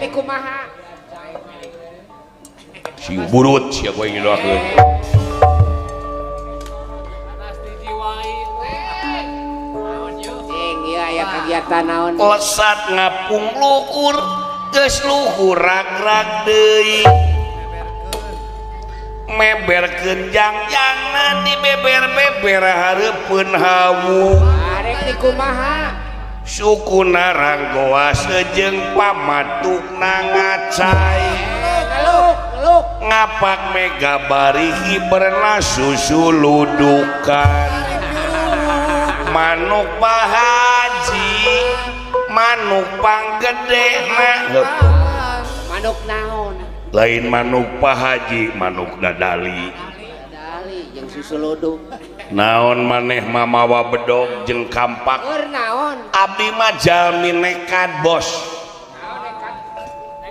Rek dikumaha? Sing burut sia kowe ngidoakeun. Cing, ieu aya kagiatan naon? Lesat ngapung luhur, geus luhur rag-rag deui. Meberkeun jangjangna dibeber-beber hareupeun hawu. Arek dikumaha? Sukuna ranggoas jeung pamatukna ngacai. Ngeluk, ngeluk. Ngapak mega bari hiberna susuludukan. Manuk Pak Haji, manuk panggedena. Manuk naon? Lain manuk Pak Haji, manuk dadali. Dadali jeung susuluduk. Naon maneh mamawa bedog jeung kampak? Keur naon? Abdi mah jalmi nekat, bos.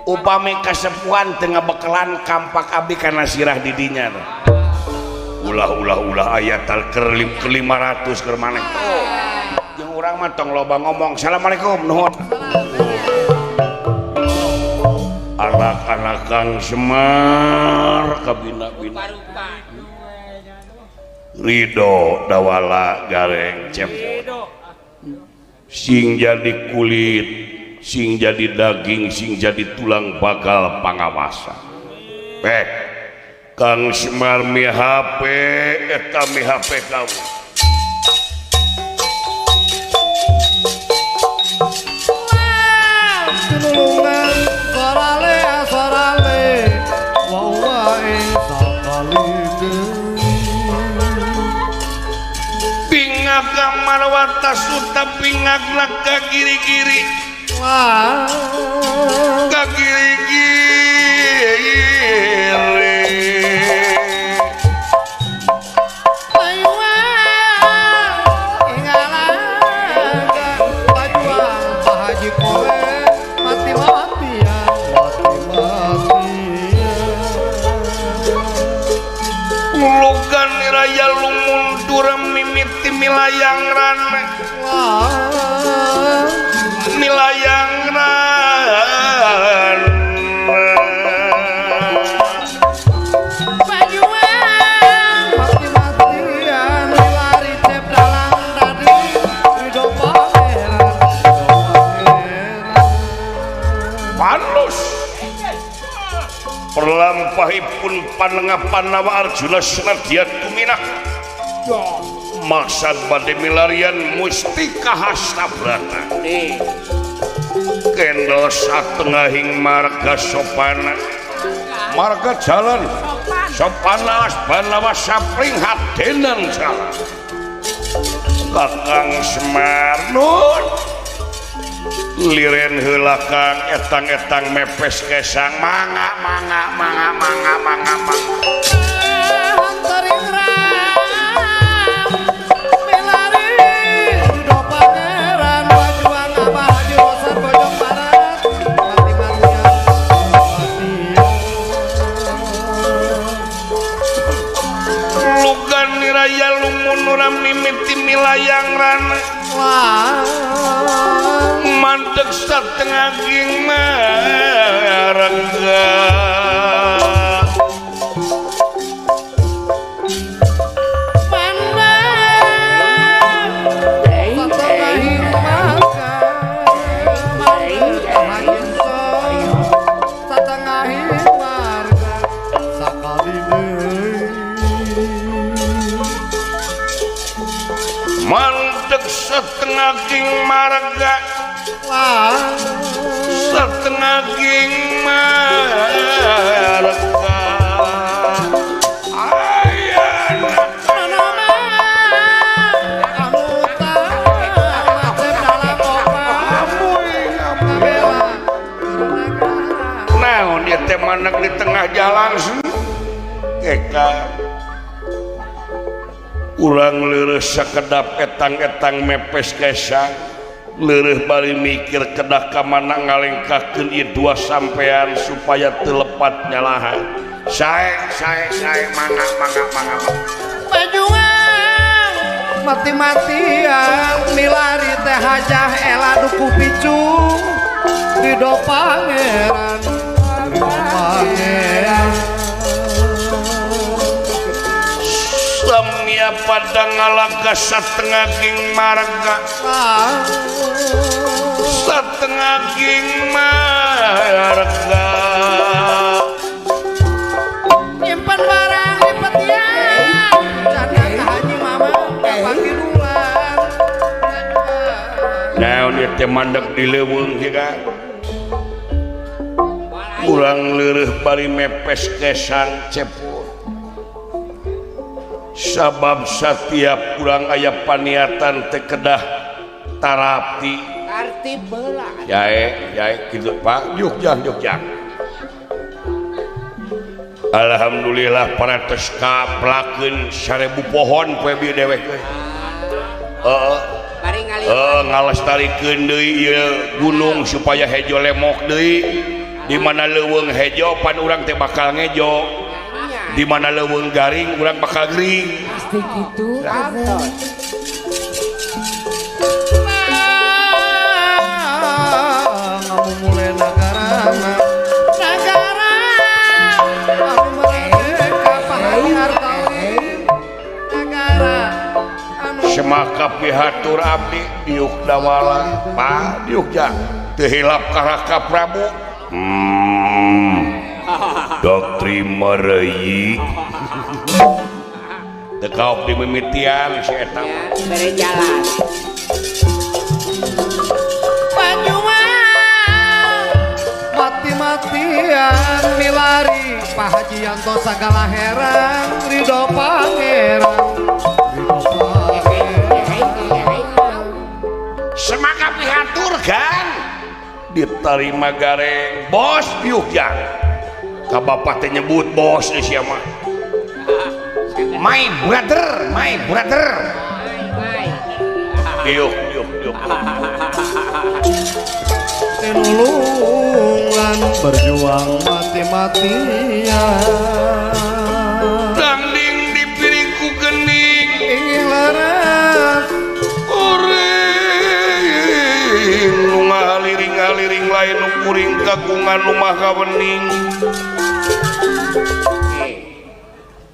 Upami kasepuhan teu ngabekelan kampak abdi kana sirah di dinya. Ulah-ulah-ulah aya tal keur 500 keur maneh. Jeung urang mah tong loba ngomong. Assalamualaikum, nuhun. Anak-anak Kang Semar kabina-bina. Ridho dawala gareng cepot. Sing jadi kulit, sing jadi daging, sing jadi tulang bakal pangawasan. Kang Semar mi HP, eta mi HP kamu. Tinulungan sarale sarale wa ing sakali pingak marwata suta pingak ka kiri-kiri ka kiri-kiri Lugan niraya lumundur mimiti milayang rane milayang rane mati-matian milari cep dalang tadi Ridho Pangeran Panus perlampahipun panengah Panawa Arjuna Senadya tuminak maksad bade milarian mustika Hastabrata kendel satengahing marga sopana marga jalan sopana asbanawa sapring hadenan jalan Kakang Semar nun liren heula Kang etang-etang mepes kesang mangga mangga mangga mangga mangga mangga milari Ridho Pangeran wajuang Abah Haji Rosan Bojong Barat mati-matian Lugan niraya lumunura mimiti milayang rana mandek satengah ging marangga mandek setengah ging marga setengah ging marga naon ieu teh manek di tengah jalan keka urang leureus sakedap etang-etang mepes kesang leureus bari mikir kedah ka mana ngalengkahkeun ieu dua sampean supaya teu lepat nyalahan sae sae sae mangga mangga mangga Pajuang mati-matian milari teh hajah ela duku picu Ridho Pangeran, Ridho Pangeran. Samia pada ngalaga satengah king marga, satengah king marga. Nyimpen barang di petian, canda ka Haji Mama kapangidulan. Naon ieu teh mandeg di leuweung jiga. Urang leureuh bari mepes kesan cepur. Sabab setiap urang aya paniatan teh kedah tarapti. Tartib heula. Jae, jae kitu Pak. Jogja, Jogja. Alhamdulillah parantos kaplakeun 1000 pohon poe bieu dewek euy. Heeh. Bari ngali. Heeh, ngalestarikeun deui ieu gunung supaya hejo lemok deui. Di mana leuweung hejo pan urang teh bakal ngejo. Di mana leuweung garing urang bakal gering. Pasti kitu. Ngamumule nagara, nagara anu merdeka pahari hartawi nagara anu Semaka pihatur abdi diuk dawala Pak diuk jang teu hilap ka Raka Prabu. Doktri mereyi teu kaop di mimitian si eta mah. Bere jalan. Banyumas mati-matian milari Pak Haji Yanto sagala heran Ridho Pangeran, Ridho Pangeran. Semaka pihatur kan diterima gareng bos piuh jang ka bapak teh nyebut bos di sia mah. My brother, my brother. Diuk, diuk, diuk. Tinulungan berjuang mati-matian. Tanding di piringku gening ingin leres kuring nu ngaliring-ngaliring lain nu kuring kagungan nu maha wening.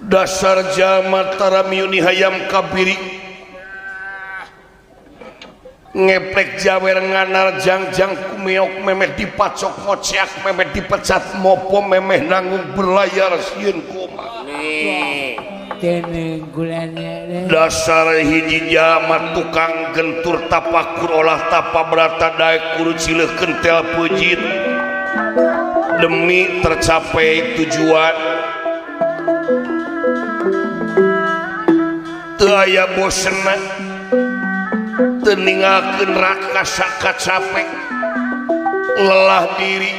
Dasar jalma taramiuni hayam kabiri ngeplek jawer nganar jangjang kumeok memeh dipacok ngoceak memeh dipecat mopo memeh nanggung berlayar sieun kumaha. Dasar hiji jalma tukang gentur tapakur olah tapa berata daek kudu cileuh kentel peujeut demi tercapai tujuan. Teu aya bosenna teu ninggalkeun rasa kacape lelah diri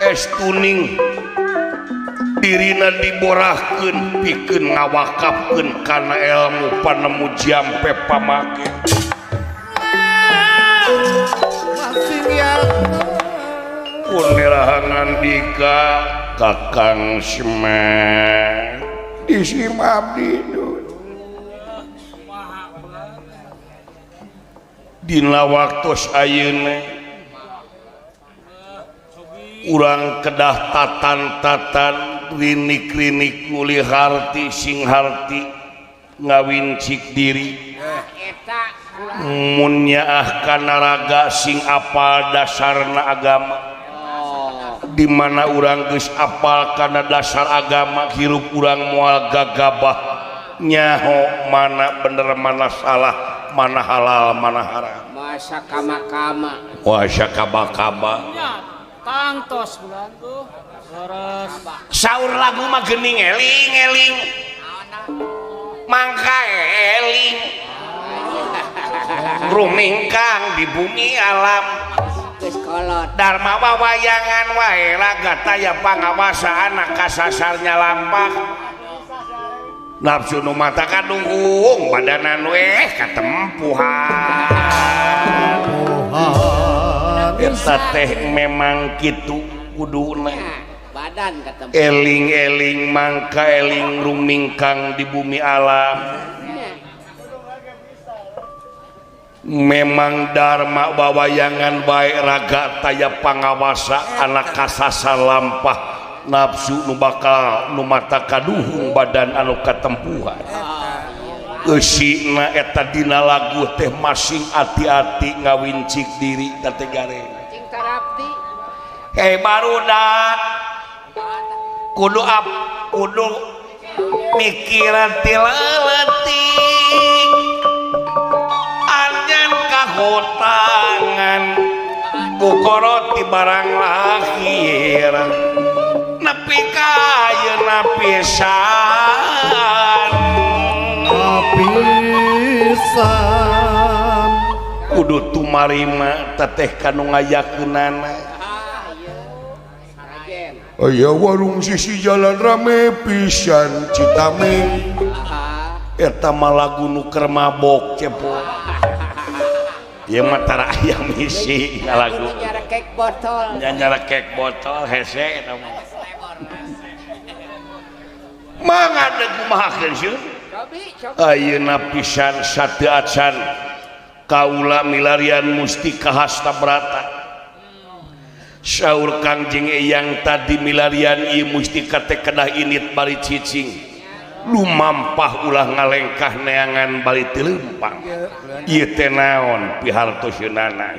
es tuning dirina diborahkeun pikeun ngawakafkeun kana ilmu panemu jampe pamake. Punerahangan dika Kakang Semar disim abdi dina waktos ayeuna urang kedah tatan-tatan rinik-rinik nguli harti sing harti ngawincik diri mun nyaah kana raga sing apal dasarna agama. Di mana urang geus apal kana dasar agama hirup urang moal gagabah nyaho mana bener mana salah mana halal mana haram. Masa kama-kama. Wasa kaba-kaba. Tangtos bulan tuh. Leres. Saur lagu mah geuning eling-eling. Mangka eling. Rumingkang di bumi alam. Geus kolot. Dharma wawayangan wae raga taya pangawasa anak kasasarnya lampak. Nafsu nu mata kadunggung badanan weh katempuhan. Eta teh memang kitu kuduna. Badan katempuhan. Eling-eling mangka eling rumingkang di bumi alam. Memang Dharma bawayangan bae raga taya pangawasa anak kasasa lampah nafsu nu bakal nu mata kaduhung badan anu katempuhan. Eusina eta dina lagu teh masing ati-ati ngawincik diri teh gareng. Cing tarapti. Hei barudak kudu ap kudu mikiran ti leutik anjen kahutangan ku koroti barang lahir nepi ka ayeuna pisan pisan kudu tumarima teteh kanu ngayakeunana. Aya warung sisi jalan rame pisan Citameng eta mah lagu nu keur mabok cepot ieu mah tara aya misi lagu nyarekek botol nyarekek botol hese eta mah mangga deuk kumahakeun sieun ayeuna pisan sateu acan kaula milarian mustika Hastabrata. Saur Kangjeng Eyang tadi milarian ieu mustika teh kedah init bari cicing lumampah ulah ngalengkah neangan bari teu leumpang ieu teh naon pihartoseunana.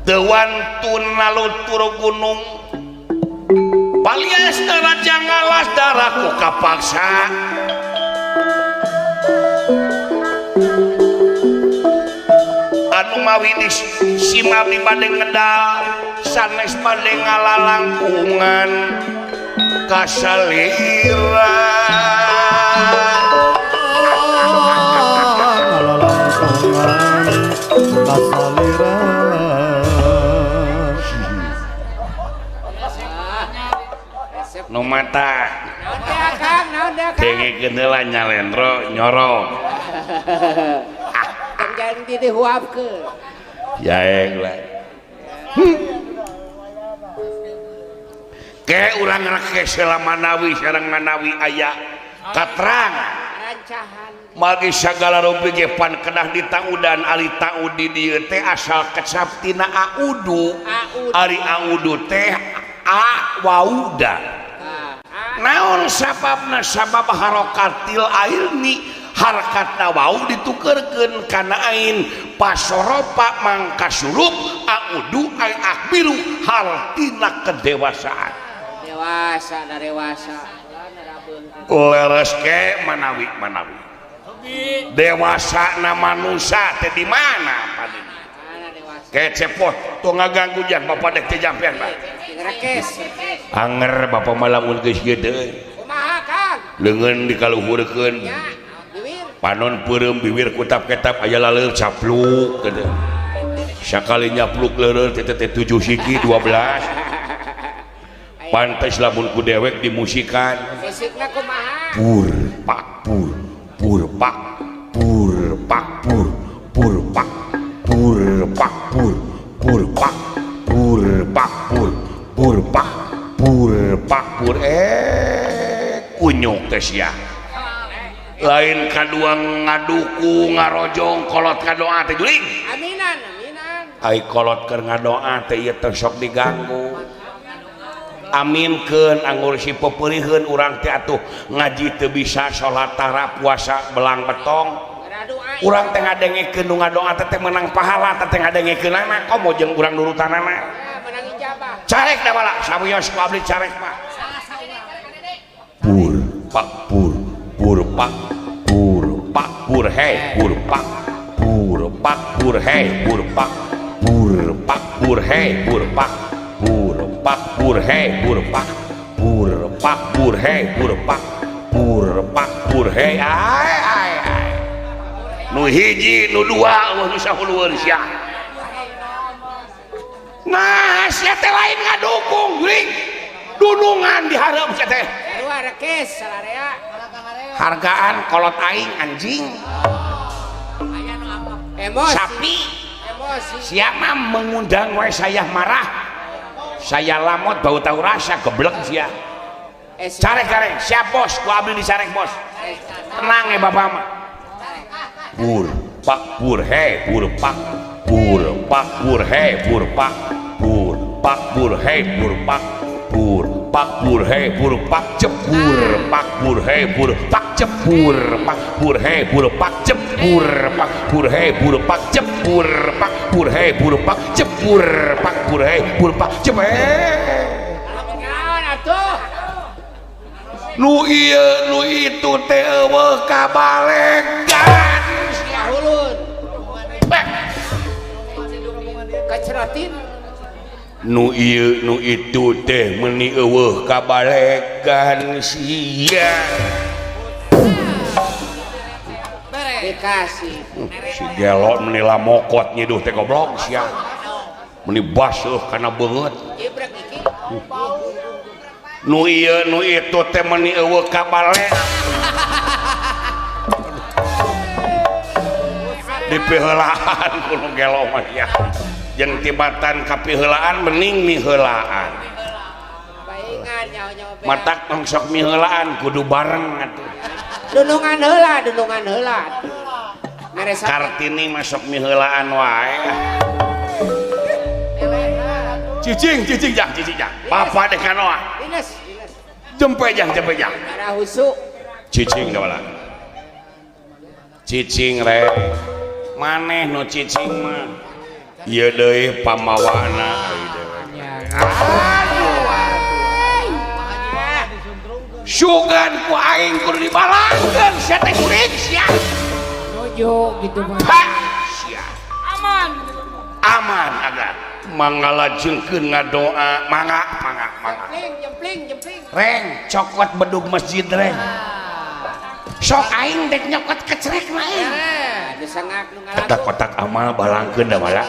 Teu wantun nalutur gunung palias raja ngalas darah ku kapaksa anu mawi di simabdi bade ngedal sanes bade ngalalangkungan kasalira ngalalangkungan kasalira. Nu mata dengekeun heula nyalendro nyorok jangan dihuapkeun yaeng lah. Ke urang rek Manawi sareng Manawi aya katerangan rancahan magi sagala rupi ge pan kedah ditaudan ari taud di dieu teh asal kecap tina audu ari audu teh a wauda naon sababna sabab harokatil airni harkatna wau ditukerkeun kana ain pasoropa mangka surup audu ay akbiru hartina kedewasaan dewasa dewasa leres ke manawi manawi dewasa na manusia teh di mana paling kecepoh tuh ngaganggu jang bapak dek teh jampean pak anger bapak malam geus kieu kumaha Kang leungeun dikaluhurkeun panon peureum bibir kutap-ketap aya laleur capluk teh sakali nyapluk leureut teh teh 7 siki 12 pantes lamun ku dewek dimusikan musikna kumaha pur pak pur pur pak pur pak pur pur pak pur pak pur pur pak pur pak pur pur pak pur pak pur kunyuk teh sia lain kadua ngaduku ngarojong kolot kadoa teh juling aminan aminan ai kolot keur ngadoa teh ieu teh sok diganggu aminkeun anggur si pepeurihkeun urang teh atuh ngaji teu bisa salat tara puasa belang betong urang teh ngadengekeun nu ngadoa teh menang pahala teh ngadengekeunana komo jeung urang nurutanana menang ijabah carek da bala sawios ku abdi carek mah pur pak pur pur pak pur pak pur hei pur pak pur pak pur hei pur pak pur pak pur hei pur pak pur pak pur hei pur pak pur pak pur hei pur pak pur pak pur hei ai ai ai nu hiji nu dua eueuh nu sahulueun sia nah sia teh lain ngadukung geuring dunungan dihareup sia teh dua rekes salarea hargaan kolot aing anjing emosi sapi emosi siapa mengundang wae saya marah saya lamot bau tahu rasa geblek sia Carek carek siap bos, ku abdi dicarek bos. Tenang ya bapak mah. Pur pak pur he pur pak pur pak pur he pur pak pur pak pur he pur pak pur pak pur he pur pak cepur pak pur he pur pak cepur pak pur he pur pak cepur pak pur he pur pak cepur pak pur he pur pak cepur pak pur he pur pak cepur. Nu ieu nu itu teh eueuh kabalegan sia hulun. Kacerotin. Nu ieu nu itu teh meuni eueuh kabalegan sia. Dikasih. Si gelok meuni lamokot nyiduh teh goblok sia. Meuni baseuh kana beungeut. Nu ieu nu itu teh meuni eueuh kabale dipiheulaan ku nu gelo mah nya jeung tibatan kapiheulaan mending miheulaan matak tong sok miheulaan kudu bareng atuh dunungan heula dunungan heula Kartini mah sok miheulaan wae cicing cicing jang cicing jang bapak deh kanoa jempe jang jempe jang cicing dah lah cicing re maneh nu cicing mah ieu deui pamawana aduh sugan ku aing kudu dibalangkeun sia teh kuring sia nuju gitu mah sia aman aman agan mangalajengkeun ngadoa mangga mangga mangga jempling jempling reng cokot bedug masjid reng sok aing dek nyokot kecrek mah aing kotak-kotak amal balangkeun da mala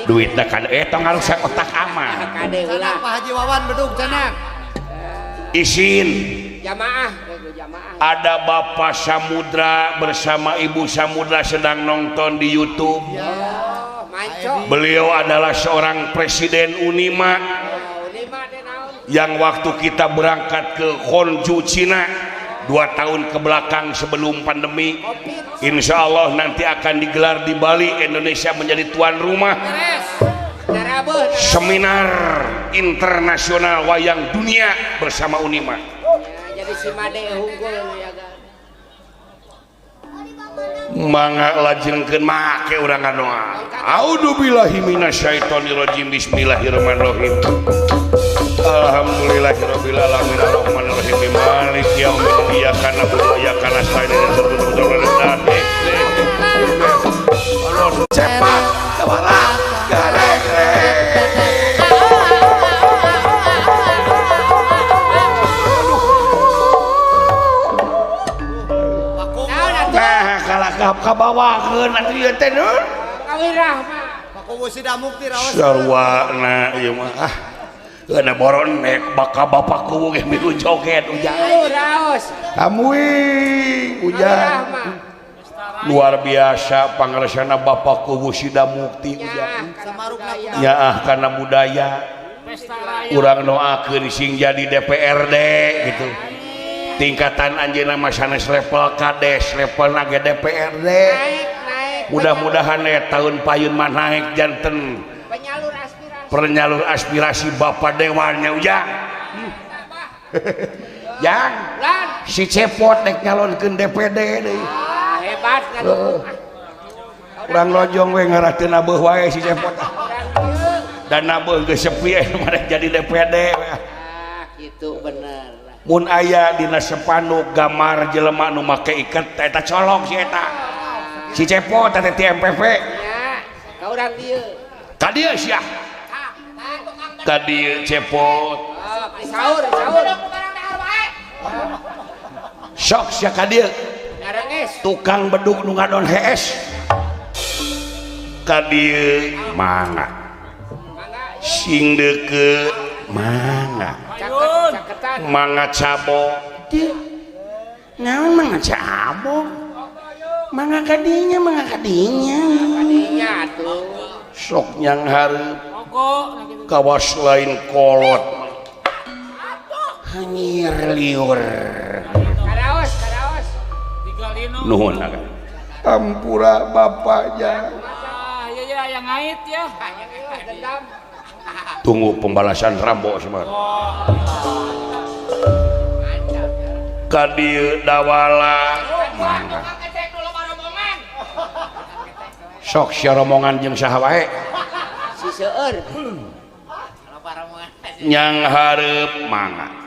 duitna kan tong ngarusak kotak amal kade heula Pak Haji Wawan bedug cenah isin jamaah jamaah ada Bapak Samudra bersama Ibu Samudra sedang nonton di YouTube. Beliau adalah seorang presiden Unima yang waktu kita berangkat ke Honju Cina 2 tahun ke belakang sebelum pandemi, insya Allah nanti akan digelar di Bali, Indonesia menjadi tuan rumah seminar internasional wayang dunia bersama Unima. Mangga lajengkeun make urang ngadoa. A'udzubillahi minasyaitonirrajim. Bismillahirrahmanirrahim. Alhamdulillahirabbil alamin arrahmanirrahim maliki yaumiddin iyyaka na'budu wa iyyaka nasta'in ihdinas siratal mustaqim. Cepat kepala gareng. Kabawakeun atuh ieu teh nun kawirah mah pakuwu Sidamukti raos sarwana ieu mah ah euna boronek baka bapak kuwu ge milu joget ujang raos amuing ujang luar biasa pangaresana bapak kuwu Sidamukti ujang nyaah kana budaya urang doakeun sing jadi DPRD gitu tingkatan anjeunna mah sanes level kades levelna ge DPRD mudah-mudahan tahun payun mah naik janten penyalur aspirasi Bapak Dewannya ujang jang si Cepot rek nyalonkeun DPD deui hebat urang lojong we ngarah teu nabeuh wae si Cepot dan nabeuh geus sepi mah rek jadi DPD kitu bener. Mun aya dina sepanduk gambar jelema nu make iket eta colok si eta si Cepot teh ti MPP nya ka urang dieu ka dieu sia ka dieu Cepot saur saur sok sia ka dieu tukang bedug nu ngadon hees ka dieu mangga sing deukeut mangga mangga cabok naon mangga cabok mangga kadinya mangga kadinya kadinya atuh sok nyang hareup kawas lain kolot Hanyir liur. Karaos, karaos. Nuhun akan. Ampura bapaknya. Ah, iya iya yang ngait ya. Tunggu pembalasan Rambo semua. Kadieu dawala. Mangga. Sok sia romongan jeung saha wae. Si seueur. Nyang hareup mangga.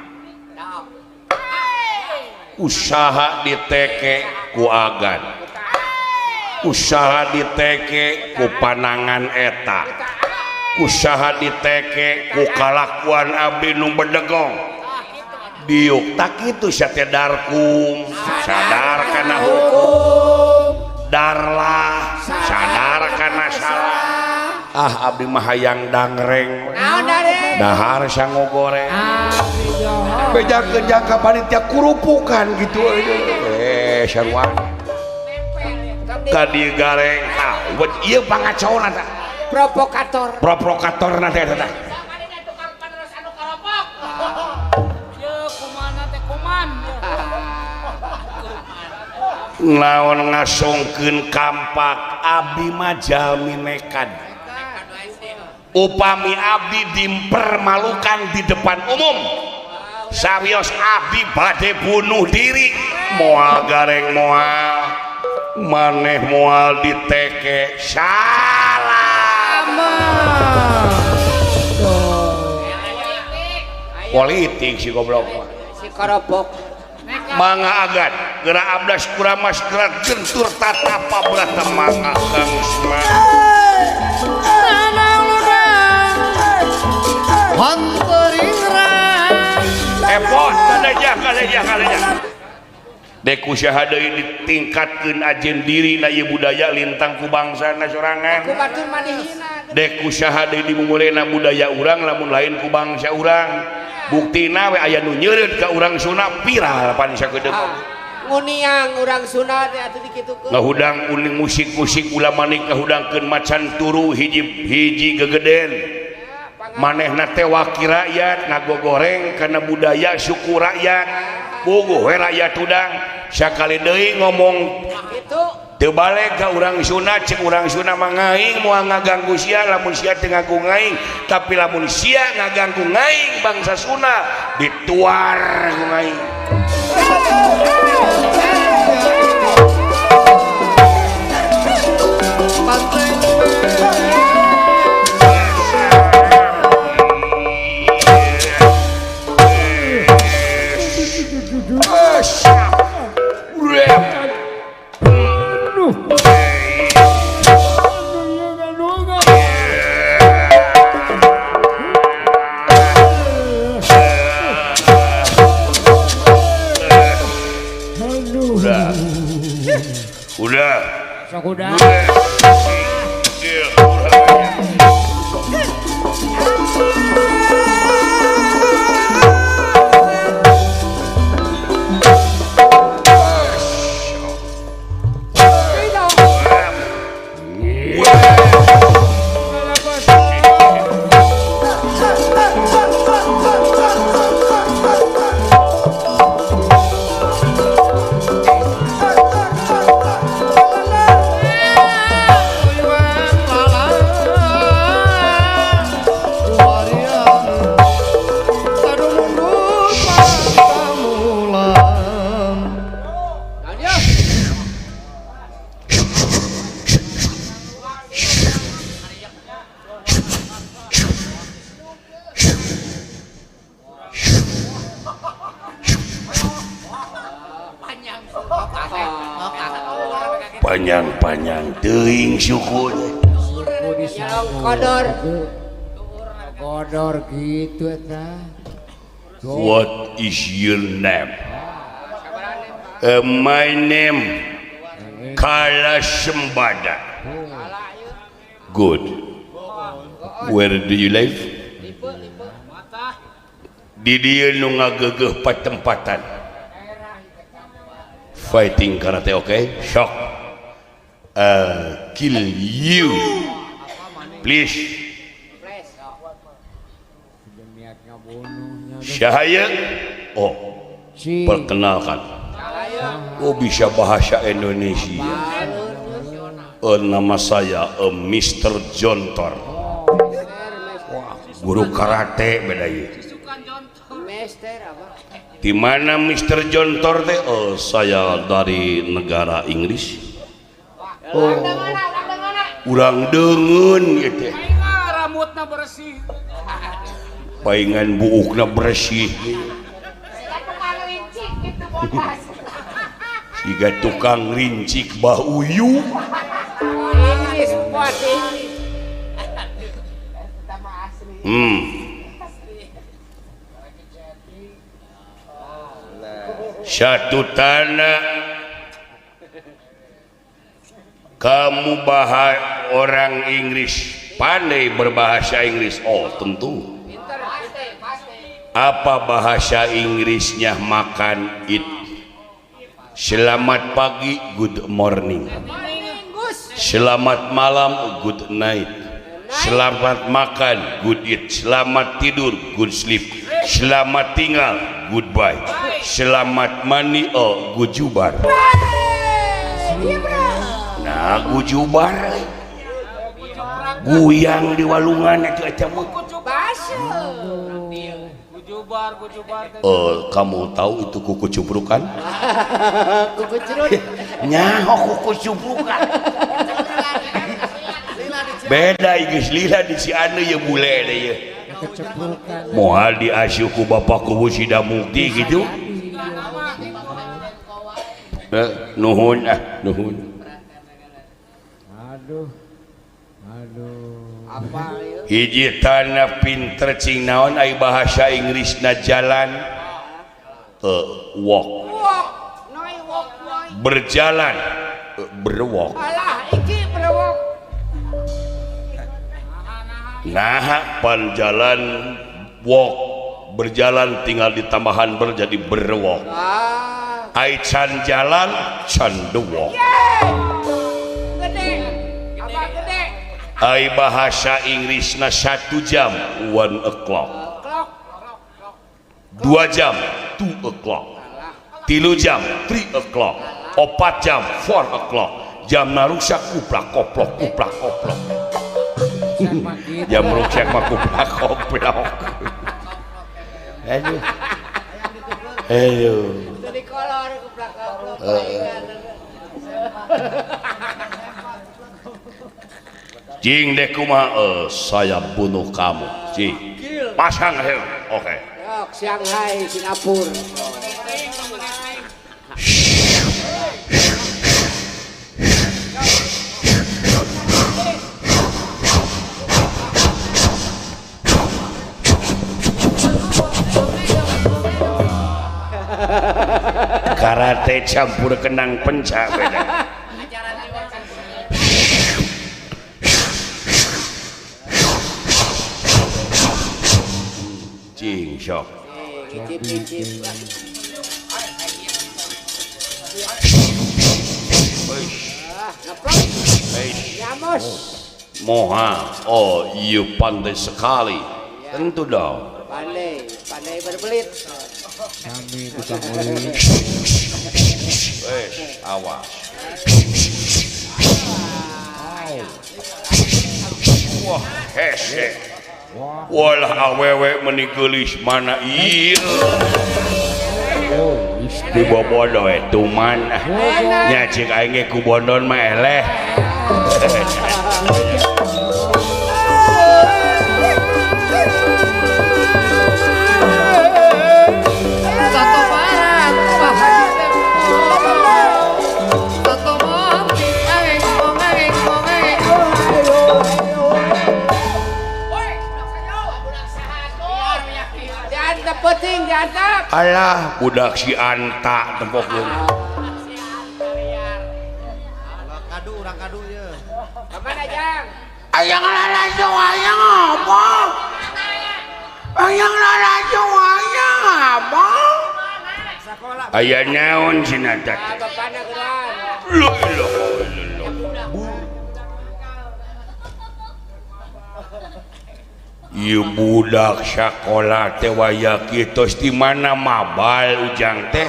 Usaha diteke ku agan. Usaha diteke ku panangan eta. Usaha diteke ku kalakuan abdi nu bedegong. Diuk tak kitu sia teh darkum, sadar kana hukum. Darlah, sadar kana salah. Ah abdi mah hayang dangreng. Dahar sango goreng. Bejakeun jangka panitia kurupukan gitu sarua. Ka dieu gareng tah ieu pangacaona tah. Provokator. Provokatorna teh eta tah. Naon ngasongkeun kampak abdi mah jalmi nekad. Upami abdi dipermalukan di depan umum, sawios abdi bade bunuh diri, moal gareng moal maneh moal diteke salah. Politik si goblok mah. Si koropok. Mangga agan geura abdas kuramas geura gentur tatapa brata mangga Kang Usman. Epot kaleja kaleja kaleja. Deku saha deui ditingkatkeun ajen diri na ieu budaya lintang ku bangsana sorangan. Ku batur manehina. Deku saha deui dimumulena budaya urang lamun lain ku bangsa urang. Buktina we aya nu nyeureut ka urang Sunda viral pan sakedeung. Nguniang urang Sunda teh atuh dikitukeun. Ngahudang uning musik-musik ulah manik ngahudangkeun macan turu hiji hiji gegeden. Manehna teh wakil rakyat ngagogoreng kana budaya suku rakyat. Puguh we rakyat hudang sakali deui ngomong kitu teu balik ka urang Sunda ceuk urang Sunda mah ngaing moal ngaganggu sia lamun sia teu ngaku ngaing tapi lamun sia ngaganggu ngaing bangsa Sunda dituar ku ngaing. Udah. Sok udah. Panjang-panjang teuing suku kodor kodor gitu eta. What is your name? My name Kala Sembada. Good. Where do you live? Di dieu nu ngagegeuh patempatan. Fighting karate, oke? Okay? Shock. Kill you. Please. Syahaya Oh, perkenalkan. Oh, bisa bahasa Indonesia. Nama saya Mr. Jontor. Wah, guru karate beda ieu. Di mana Mr. Jontor teh? Oh, saya dari negara Inggris. Oh, urang deungeun ieu teh. Rambutna bersih. Paingan buukna bersih. Siga tukang rincik bah uyu. Inggris buat Inggris. Satu tanah kamu bahas orang Inggris pandai berbahasa Inggris. Oh tentu. Apa bahasa Inggrisnya makan it? Selamat pagi, good morning. Selamat malam, good night. Selamat makan, good eat. Selamat tidur, good sleep. Selamat tinggal, goodbye. Selamat mandi, oh gujubar. Nah, gujubar. Guyang di walungan itu eta mah. Kamu tahu itu kuku cubrukan? Kuku curut. Nyaho kuku cubrukan. Beda geus lila di si anu ye bule deh ye. Moal diasuh ku bapak kubu Sida Mukti gitu. Nuhun ah, nuhun. Aduh. Aduh. Apa ieu? Hiji tanah pinter cing naon ai bahasa Inggrisna jalan walk. Walk, noi walk noi. Berjalan berwalk. Alah, iki berwalk. Nah, pan jalan walk berjalan tinggal ditambahan ber jadi berwalk. Ah. Ai can jalan can the walk. Gede. Apa gede? Ai bahasa Inggrisna 1 jam 1 o'clock. 2 jam 2 o'clock. 3 jam 3 o'clock. 4 jam 4 o'clock. Jamna rusak kuplak koplok kuplak koplok. Jam rusak mah kuplak koplok. Aduh. Aduh. Dari kolor kuplak koplok. Jing deh kumaha, saya bunuh kamu. Jing. Pasang helm. Oke. Yok, Shanghai, Singapura. Karate campur kenang pencak beda. Cing sok. Moha, oh you pandai sekali. Tentu dong. Pandai, pandai berbelit. Kami tukang uli. Awas. Wah, hese. Walah awewe meni geulis mana ieu. Dibobodo we tuman. Nya cik aing ge ku bondon mah eleh. Alah budak si Anta tempokeun. Kadu urang kadu ieu. Ka mana Jang? Ayang lalajo ayang apa? Ayang lalajo ayang apa? Aya naon cenah teh? Bapana geran. La ilaha illallah. Ieu budak sakola teh waya kieu tos di mana mabal ujang teh?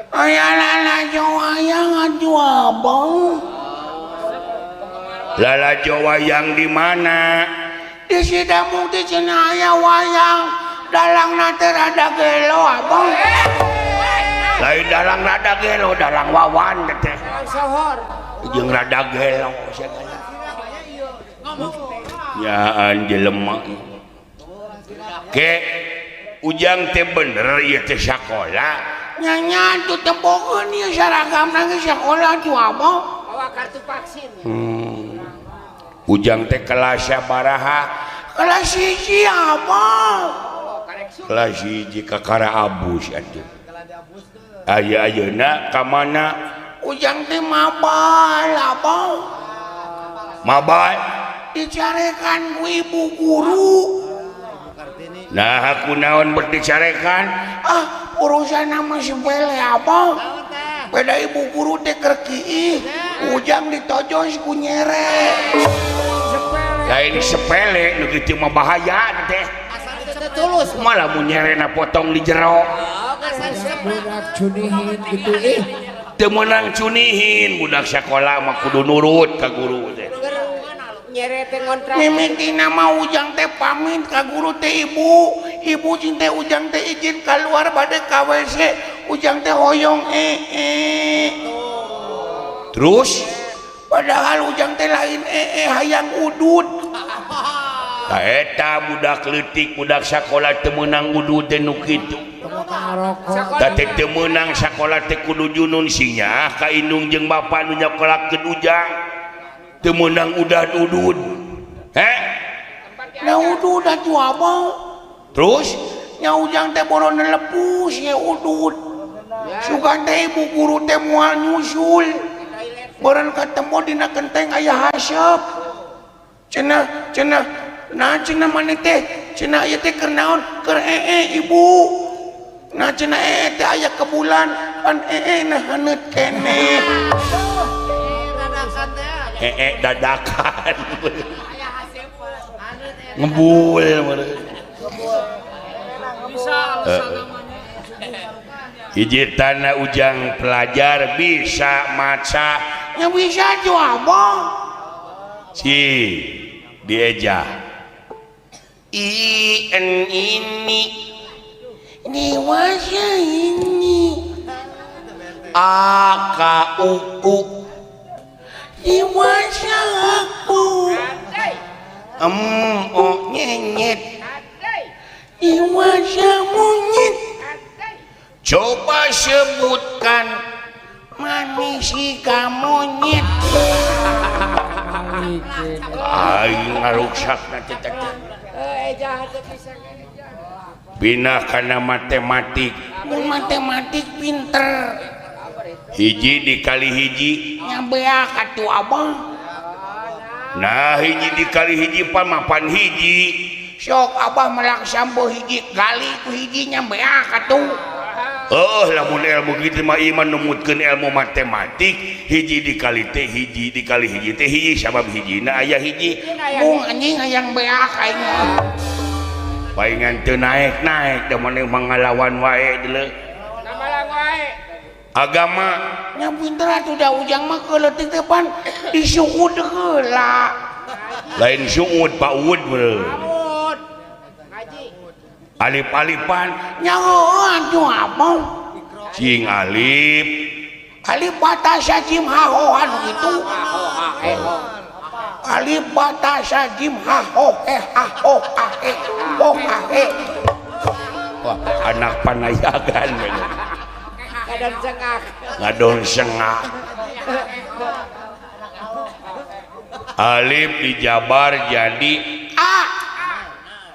Aya lalajo wayang atuh abang. Lalajo wayang di mana? Di Sidamukti cenah aya wayang. Dalangna teh rada gelo abang. Lain dalang rada gelo, dalang wawan teh. Sohor. Jeung rada gelo sagala. Nyaan jelema. Ke ujang teh bener ieu teh sakola. Nya tuh tebokeun ieu saragamna ge sakola tuh abang. Bawa kartu vaksin. Ujang teh kelas sabaraha? Kelas 1 abang. Kelas 1 kakara abus atuh. Aya ayeuna ka mana? Ujang teh mabal abang. Mabal dicarekan ku ibu guru. Nah aku naon bet dicarekan? Ah urusan nama sepele abang. Beda ibu guru teh keur kiih, ujang ditojos ku nyere. Lain sepele nu kitu mah bahaya teh. Tulus malah mun nyerena potong di jero. Budak cunihin gitu ih. Teu meunang cunihin budak sakola mah kudu nurut ka guru teh. Nyere teh ngontrak. Mimitina mah ujang teh pamit ka guru teh ibu. Ibu jeung teh ujang teh izin keluar bade ka WC. Ujang teh hoyong Terus padahal ujang teh lain hayang udud. Ta eta budak leutik budak sakola teu meunang udud teh nu kitu. Ta teh teu meunang sakola teh kudu junun sinya ka indung jeung bapa nu nyakolakeun ujang. Teu meunang udah udud. Heh? Nah udud atuh abang. Terus nya ujang teh boro nelepus ye udud. Sugan teh ibu guru teh moal nyusul. Beureun katemu dina kenteng aya haseup. Cenah cenah nah cenah maneh teh cenah ieu teh keur naon? Keur ibu. Nah cenah teh aya kebulan pan nah haneut keneh. Dadakan. Ngebul meureun. Bisa alasan namanya. Hiji tanah ujang pelajar bisa maca. Nya bisa tuh abang. Ci dieja. I N ini dewasa ini A K U U dewasa aku M O nyenyet dewasa monyet. Coba sebutkan manisika monyet. Aing ngaruksak nanti teh. Bina kana matematik. Mun matematik pinter. Hiji dikali hiji nya beak atuh abang. Nah hiji dikali hiji pan mapan hiji. Sok abah melak sambo hiji kali ku hiji nya beak atuh. Oh lamun ilmu kitu mah iman numutkeun ilmu matematik hiji dikali teh hiji dikali hiji teh hiji sabab hijina aya hiji. Mung anjing hayang beak aing mah. Paingan teu naek-naek da maneh mangalawan wae deuleu. Ngamalang wae. Agama nya pinter atuh da ujang mah keuleutik teh pan disuud heula. Lain suud paud beureum. Ngaji. Alif-alifan nya heueuh atuh abang. Cing alif. Alif batasa jim ha ho anu kitu. Alif batasa jim ha ho he ha ho ha he ho ha he. Wah, anak panayagan bener. Ngadon sengak. Ngadon sengak. Alif dijabar jadi A.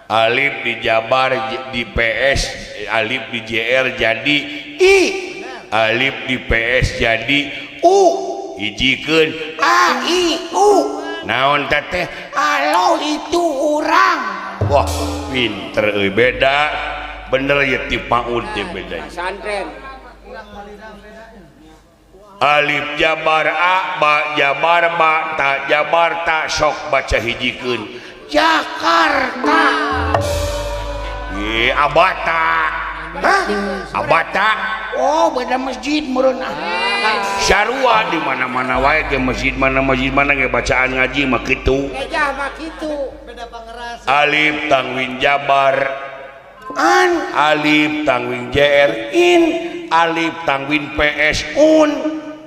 Alif dijabar di PS, alif di JR jadi I. Alif di PS jadi U. Hijikeun A I U. Naon teteh? Alo itu urang. Wah, pinter euy beda. Bener ya ti PAUD teh beda. Pesantren. Alif jabar A, ba jabar ba, ta jabar ta, sok baca hijikeun. Jakarta. Ye Abata. Hah? Abata. Oh, beda masjid meureun ah. Sarua di mana-mana wae ge masjid mana ge bacaan ngaji mah kitu. Ejah mah kitu. Beda pangeras. Alif tangwin jabar an, alif tangwin jr in, alif tangwin ps un.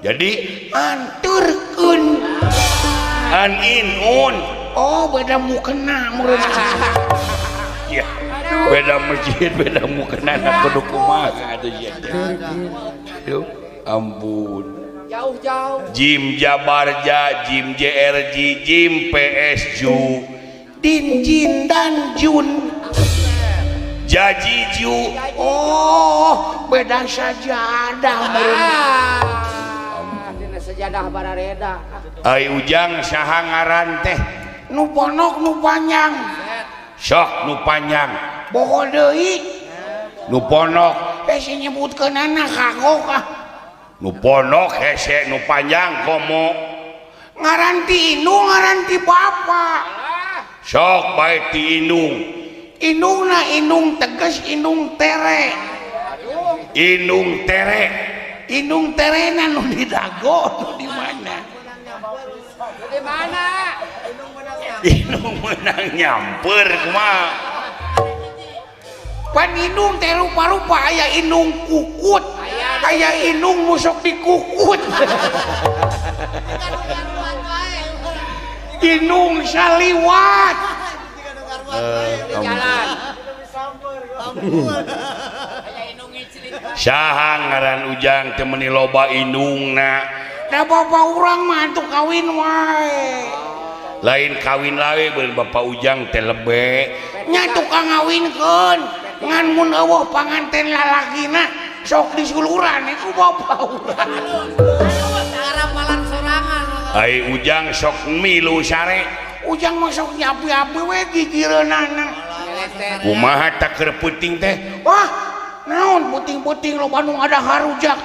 Jadi anturkeun. An in un. Oh, beda mukena meureun. Ya. Beda masjid, beda mukena kudu kumaha atuh sia teh. Aduh, ampun. Jauh-jauh. Jim jabar ja, jim jr ji, jim ps ju. Din jin dan jun. Jaji ju. Oh, beda sajadah meureun. Ah, dina sajadah barareda. Ai Ujang saha ngaran teh? Nu ponok nu panjang. Sok nu panjang. Bogo deui. Nu ponok. Hese nyebutkeunana kagok ah. Nu ponok hese nu panjang komo. Ngaran ti indung ngaran ti bapa. Sok bae ti indung. Indungna indung teges indung tere. Indung tere. Indung terena nu di dago nu di mana? Di mana? Indung menang nyamper kumaha? Pan indung teh rupa-rupa aya indung kukut, aya indung musok dikukut. Indung saliwat. Jalan. Saha ngaran Ujang teh meuni loba indungna. Da bapa urang mah atuh kawin wae. Lain kawin lawe beun bapa Ujang teh lebe. Nya tukang ngawinkeun ngan mun eueuh panganten lalakina sok disuluran iku bapa urang. Ngarapalan sorangan. Ai Ujang sok milu sare. Ujang mah sok nyapi-api we gigireunana. Kumaha tak keur peuting teh? Wah, naon puting-puting loba nu ada harujak.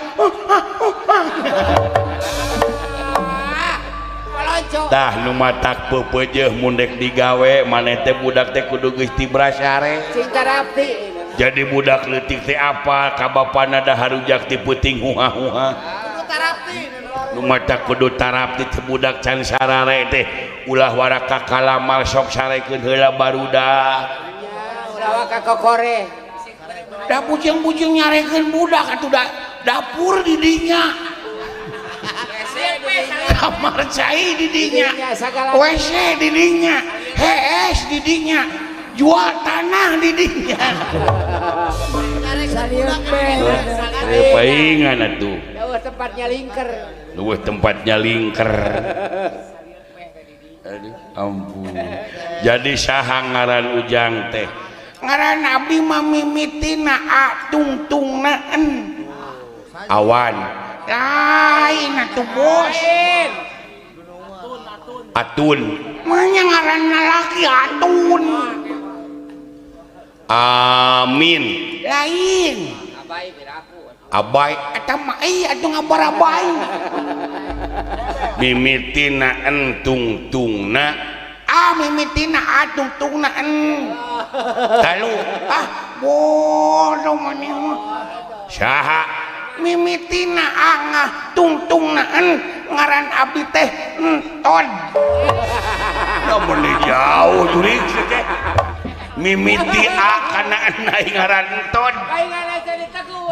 Tah nu matak peupeujeuh mun dek digawe maneh teh budak teh kudu geus tibra sare. Cing tarapti. Jadi budak leutik teh apa ka bapana da harujak ti peuting huha-huha. Kudu tarapti. Nu matak kudu tarapti teh budak can sarare teh ulah waraka kalamal sok sarekeun heula barudak. Ulah waka kokore. Da bujeng-bujeng nyarekeun budak atuh da dapur di dinya. Kamar cai di dinya, WC di dinya, HS di dinya, jual tanah di dinya. Paingan atuh. Eueuh tempatnya lingker. Eueuh tempatnya lingker. Aduh, ampun. Jadi saha ngaran Ujang teh? Ngaran abdi mah mimitina a tungtungna en. Awan. Lain atuh bos. Atun. Manya ngaran lalaki Atun. Amin. Lain. Abai biraku. Abai eta mah ieu atuh ngabarabai. Mimitina entungtungna. Ah mimitina atungtungna en. Talu. Ah bodoh maneh mah. Saha? Mimitina angah tungtungna en ngaran abdi teh enton. Da meuni jauh jurig teh. Mimiti a kana en ngaran enton.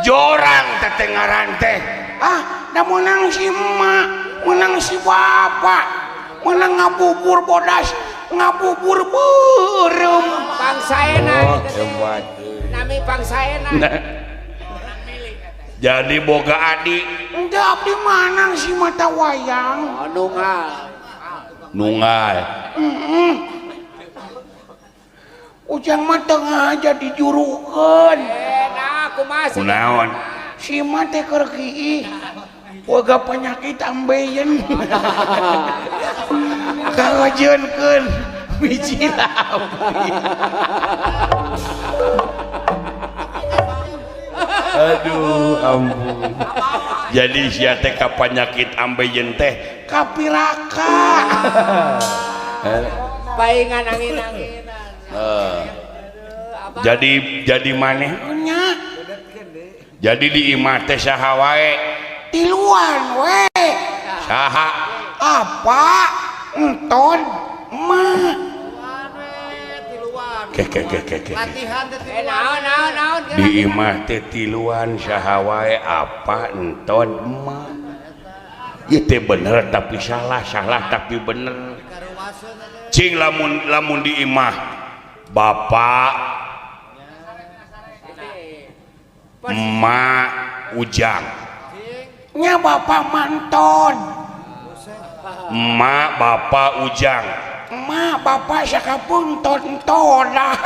Jorang teh ngaran teh. Ah, da meunang si emak, meunang si bapak, meunang ngabubur bodas, ngabubur beureum. Pangsaena oh, gitu teh. Nami pangsaena. Jadi boga adik. Ente abdi manang si mata wayang. Oh, nunggal. Nunggal. Ujang mah teu ngaja dijurukeun. Nah, kumaha sih? Kunaon? Si mah teh keur kiih. Boga penyakit ambeien. Kawajeunkeun biji api. Aduh, ampun. Jadi sia teh ka penyakit ambeien teh kapiraka. Paingan angin-anginan. Jadi maneh nya. Jadi di imah teh saha wae? Tiluan we. Saha? Apa? Enton mah. Ke ke ke ke ke. Latihan teh Eh naon naon naon. Di imah teh tiluan saha wae apa enton mah. Ieu teh bener tapi salah, salah tapi bener. Cing lamun lamun di imah bapak emak Ujang nya bapak manton emak bapak Ujang emak bapak sakapun tontonan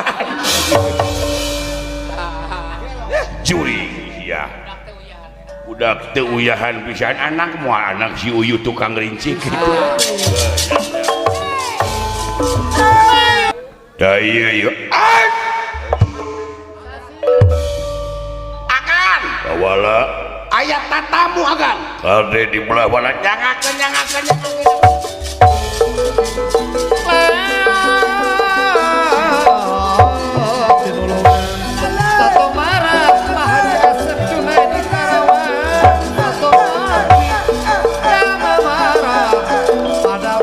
juri ya udah teu uyahan pisan anak moal anak si Uyu tukang rincik gitu. Da ieu ieu agan kawala aya tatamu agan kade di belah mana nyangakeun nyangakeun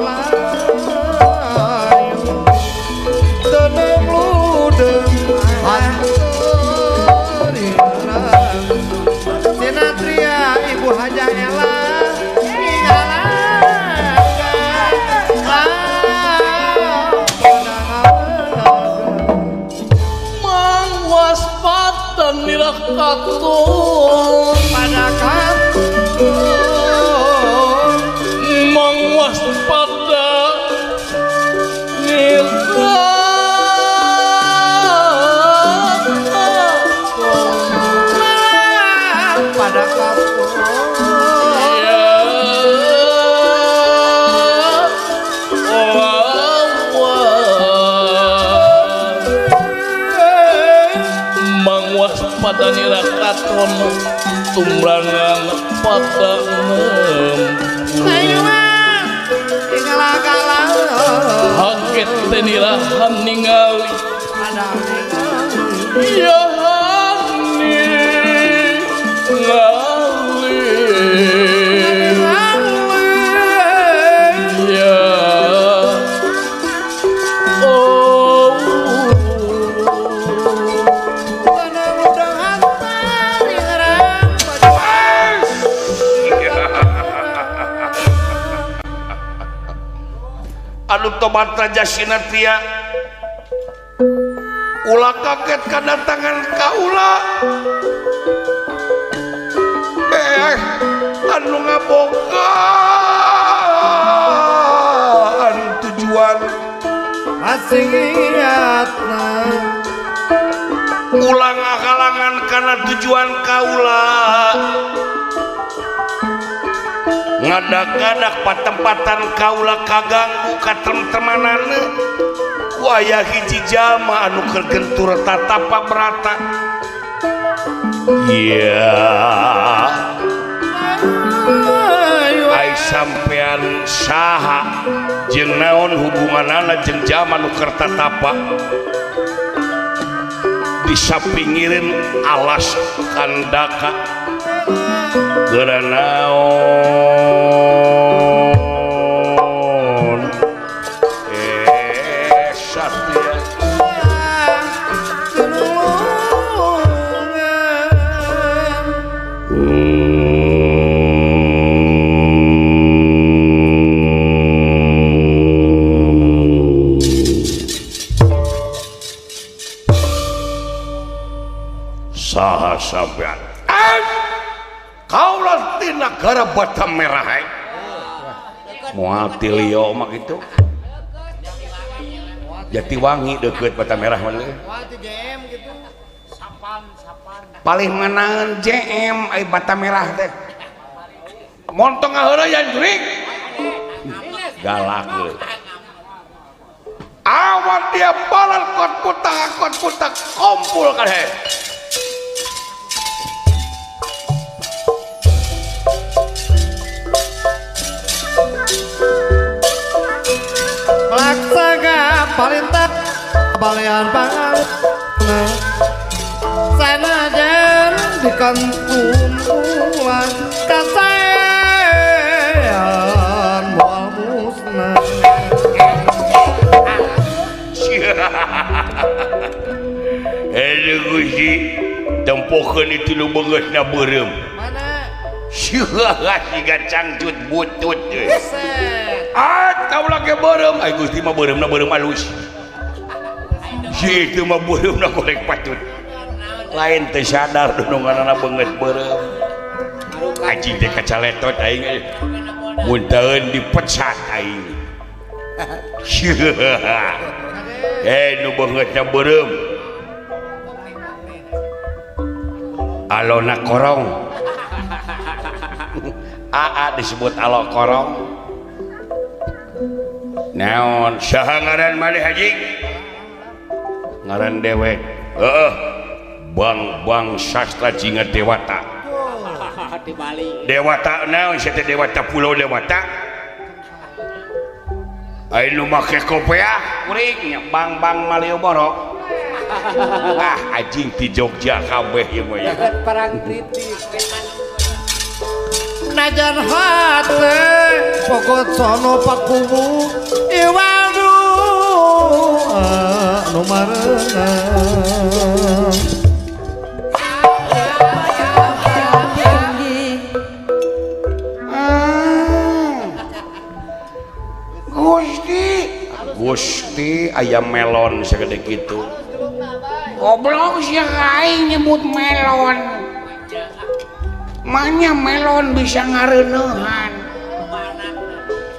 pada katun mangwaspada nira pada katun ya mangwaspada nira katon tumrangan pada haket tenirahan ningali ya ningali ya oh anu tobat raja Sinatria ulah kaget kedatangan kaula anu ngabogaan tujuan asing ulah ngakalangan karena tujuan kaula ngadak-ngadak patempatan kaula kaganggu katem-temanana ku aya hiji jalma anu keur gentur tatapa berata iya ai sampean saha jeung naon hubunganana jeung jalma nu keur tatapa disapingireun alas kandaka geura naon satria saha sampean kaulah di negara Batam Merah moal ti lieu mah kitu Jatiwangi deukeut Batam Merah mah paling meunangeun JM ai Batam Merah teh montong ngaheureuyan jurig galak euy awan dia balan kot putak kumpul kan he. Laksaga Palintah balean pangan sanajan dikantumpulan kasaean moal musnah. Aduh Gusti, tempokeun itu nu beungeutna beureum. Mana? Siga cangcut butut euy. Ah, kaula ge beureum. Ai Gusti mah beureumna beureum alus. Si itu mah beureumna goreng patut. Lain teu sadar dununganana beungeut beureum. Anjing teh kacaletot aing euy. Mun taeun dipecat aing. Eh nu beungeutna beureum. Alona korong. Aa disebut alo korong. Naon saha ngaran maneh haji? Ngaran dewek. Heeh. Bang-bang sastra jinga dewata. Dewata naon sia teh dewata pulau dewata. Ai nu make kopeah kuring nya Bang-bang Malioboro. Ah anjing di Jogja kabeh ieu mah ya. Perang kritik. Najan hate pokot sono pakuwu iwadu anu marenang. Gusti Gusti ayam melon segede kitu. Goblok sia aing nyebut melon. Manya melon bisa ngareuneuhan.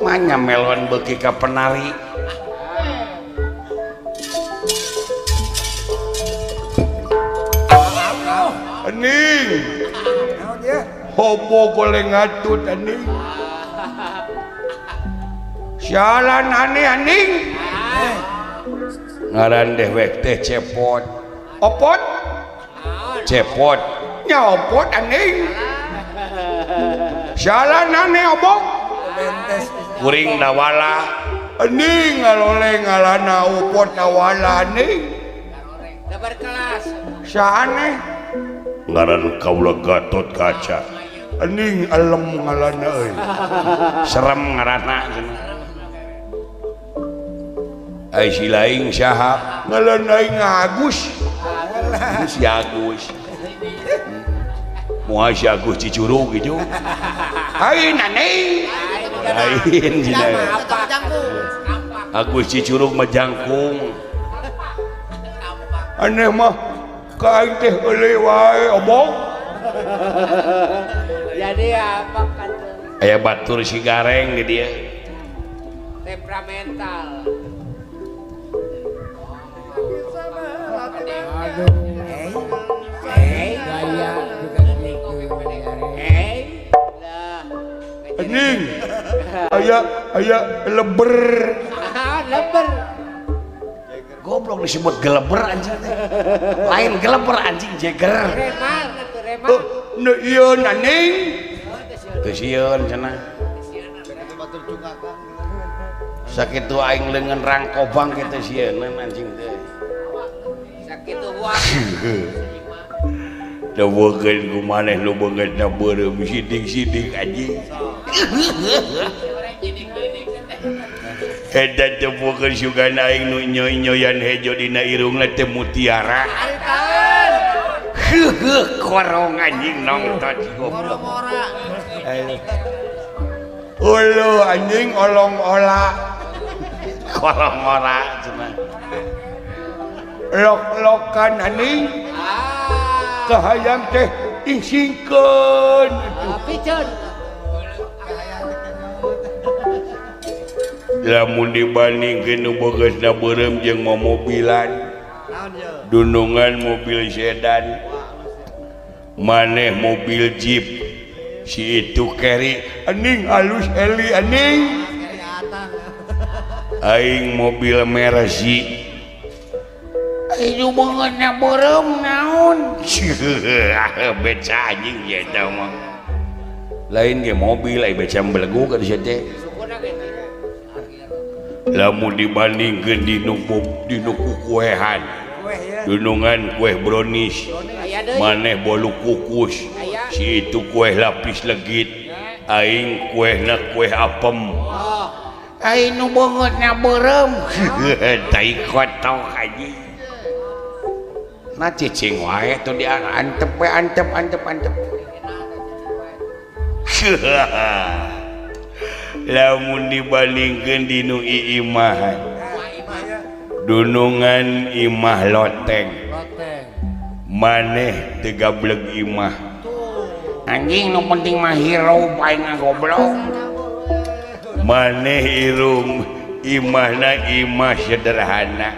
Manya melon beuki ka penari. Aning. Hobo goleng ngatut aning. Sialan aneh aning. Ngaran dewek teh cepot. Opot? Cepot. Nya opot aning. Sialan aneh obok. Kuring nawala. Aning ngaloleng ngalana opot nawala aning. Dabar kelas. Saaneh. Ngaran kaula Gatot Kaca. Aning alem ngalana euy. Serem ngaranna cenah. Ai si laing saha? Ngaran aing Agus. Si Agus. Moal si Agus Cicurug gitu. Aing aneh. Lain cenah. Agus Cicurug mah jangkung. Aneh mah ka aing teh euleui wae obok. Jadi apa kan tuh? Aya batur si gareng di dieu. Temperamental. Aduh. Gaya juga gitu. Anjing. Aya aya leber. Leber. Goblok disebut geleber anjing teh. Lain geleber anjing jeger. Remal atuh remal. Oh, nu ieu anjing. Teu sieun cenah. Sakitu aing leungeun rangkobang kitu sieun anjing teh. Sakitu huang. Deweukeun ku maneh nu beungeutna beureum sidik-sidik anjing. Eta teh boga sugan aing nu nyoy-nyoyan hejo dina irungna teh mutiara. Heuheuh korong anjing nongton goblok. Ulu anjing olong ola. Korong ora cenah. Lok-lokan anjing. Kahayang teh isingkeun. Piceun. Lamun dibandingkeun nu beungeutna beureum jeung momobilan. Dunungan mobil sedan. Maneh mobil jeep. Si itu carry anjing halus heli anjing. Aing mobil Mercy. Aing beungeutna beureum naon? Beca anjing ieu eta mah. Lain ge mobil ai beca belegu ka dieu teh. Lamun dibandingkeun dinu dinu kukuehan dunungan kue brownies maneh bolu kukus si itu kue lapis legit aing kuehna kue apem aing nu beungeutna beureum tai kotok anjing nah cicing wae tuh dia antep we antep antep antep lamun dibandingkeun dinu iimahan dunungan imah loteng maneh teu gableg imah anjing nu penting mah hirup aing goblok maneh irung imahna imah sederhana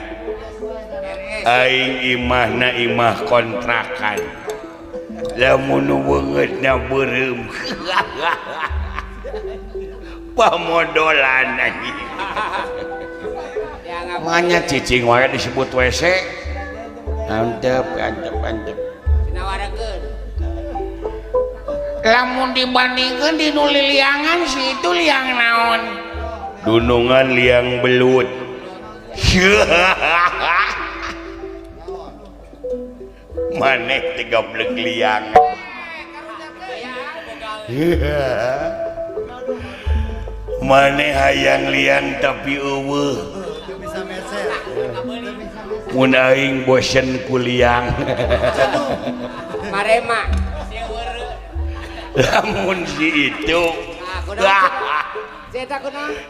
aing imahna imah kontrakan lamun nu beungeutna beureum pamodolan anjing manya cicing wae disebut WC antep antep antep lamun dibandingkeun di nu liliangan si itu liang naon dunungan liang belut maneh teu gableg liang maneh hayang liang tapi eueuh mun aing bosen ku liang marema lamun si itu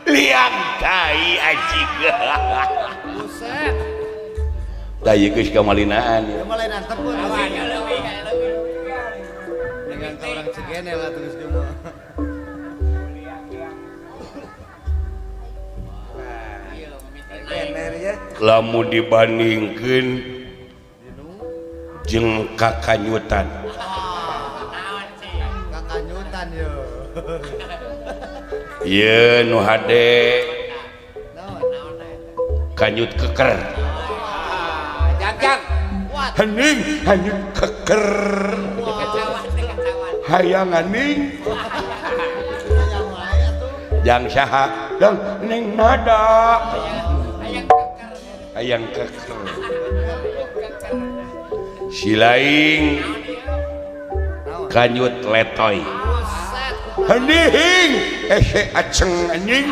liang tai anjing buset tah ieu geus kamalinaan ya dengan orang cegene lah terus geus lamun dibandingkeun jeung kakanyutan kakanyutan yo ieu nu hade kanyut keker jang hening hanyut keker hayang aning jang saha jang ning nada hayang keker silaing kanyut letoy hening ese aceng anjing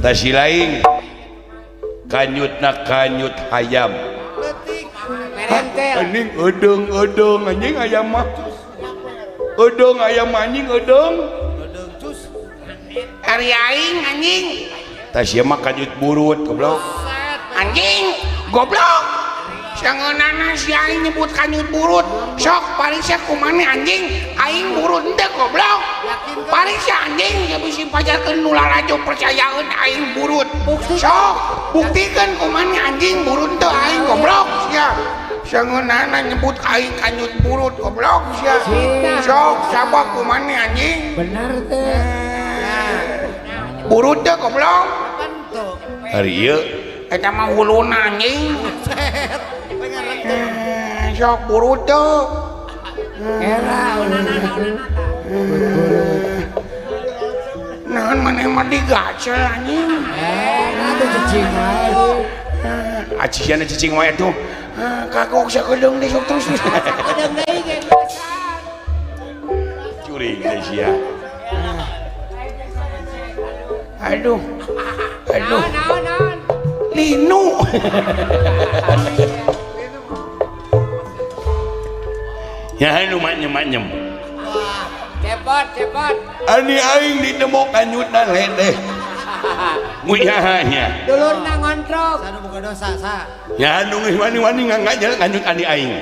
tah silaing kanyutna kanyut hayam anjing edeung-edeung anjing ayam mah edeung ayam anjing edeung ari aing anjing tah sia mah kanyut burut goblok anjing goblok sangeunana si aing nyebut kanyut burut sok pariksa kumaha anjing aing burut henteu goblok pariksa anjing ya bisi pajarkeun nu lalajo percayaeun aing burut sok buktikeun kumaha anjing burut teu aing goblok sia sangeunana nyebut aing kanyut burut goblok sia sok sabab kumaha anjing bener teh burut teh goblok hari ieu eta mah huluna anjing sok burut teh era naon maneh mah digacel anjing atuh cicing wae aciana cicing wae tuh kagok sakedeung deui sok terus sakedeung deui ge curi teh sia aduh aduh linu ya nu manyem-manyem cepot cepot ani aing ditemu kanyutna ledeh nguyahnya dulurna ngontrok sanu boga dosa sa ya nu geus wani-wani ngangajal kanyut ani aing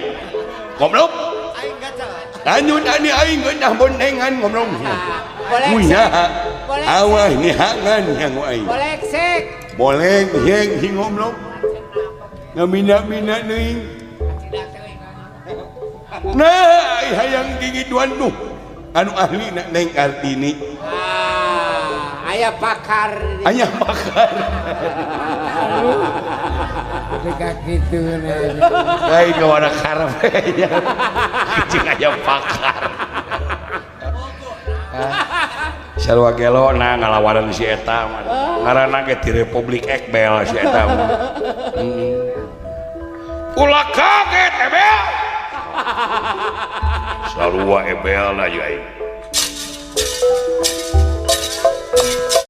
goblok aing gacal kanyut ani aing geunah bonengan goblok nguyah awah nihangan yang aing bolek sek bolek yeng sing goblok ngamina-mina deui nah hayang gigituan tuh anu ahli Neng Kartini aya pakar aya pakar Deka kitu lain ka warna karep jeung aya pakar. Sarua gelo na ngalawanan si eta mah. Ngaranna ge ti Republik Ekbel si eta mah. Ulah kaget Ebel. Sarua Ebel na jeung aing.